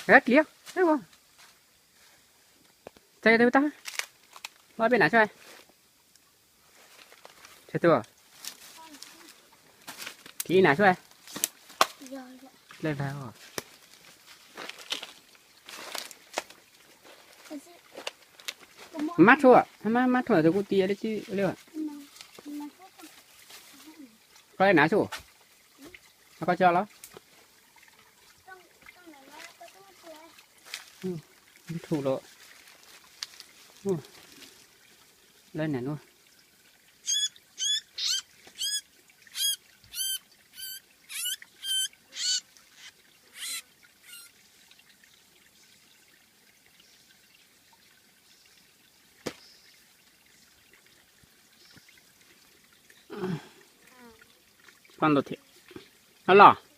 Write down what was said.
Dliab, txais tau tag, los peb nam sua. Tsis tu, thim ib nam sua. Mab tshuaj, mab, mab tshuaj tus kuv tias li tsis li. Koj li nam xwb, koj tsis los? Thu los, lawv nam nuj. Koj ntau thiab. Los los.